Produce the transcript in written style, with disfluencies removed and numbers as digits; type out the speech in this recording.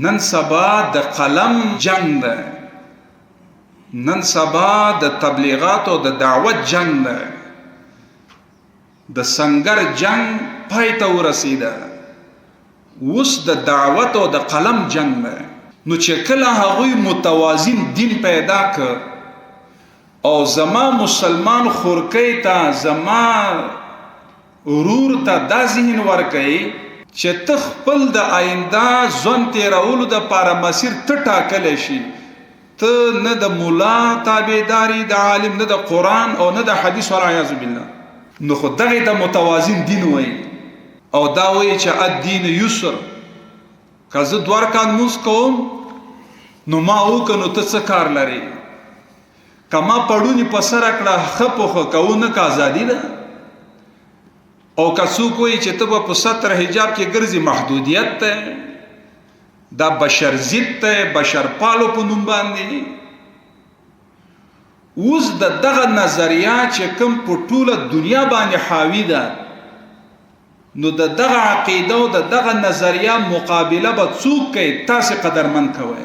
نن سبا د قلم جنگ ده، نن سبا د تبلیغات او د دعوت جنگ ده. د سنگر جنگ پای ته ورسیده، اوس د دعوت او د قلم جنگ ده. نو چې کله هغوی متوازن دین پیدا ک او زما مسلمان خورکۍ ته، زما ورور ته دا ذهن ورکوي چې ته خپل د آینده ژوند تېرولو دپاره مسیر ته ټاکلی شي، ته نه د مولا تابعداري، د عالم، نه د قرآن او نه د حدیث، والعیاذ بالله. نو خو دغې ته متوازن دین وایي، او دا وایي چې الدین یسر. که زه دوه رکعات لمونځ کوم نو ما وکړه، نو ته څه کار لرې؟ که ما پړونی په سره کړه ښه په ښه، که ونه که ازادي ده. او که څوک وایي چې ته به په ستر حجاب کې ګرځي، محدودیت دی، دا بشر ضد دی، بشر پالو په نوم باندې. اوس د دغه نظریه چې کوم په ټوله دنیا باندې حاوي ده، نو د دغه عقیده او د دغه نظریه مقابله به څوک کوي؟ تاسې قدرمن کوئ.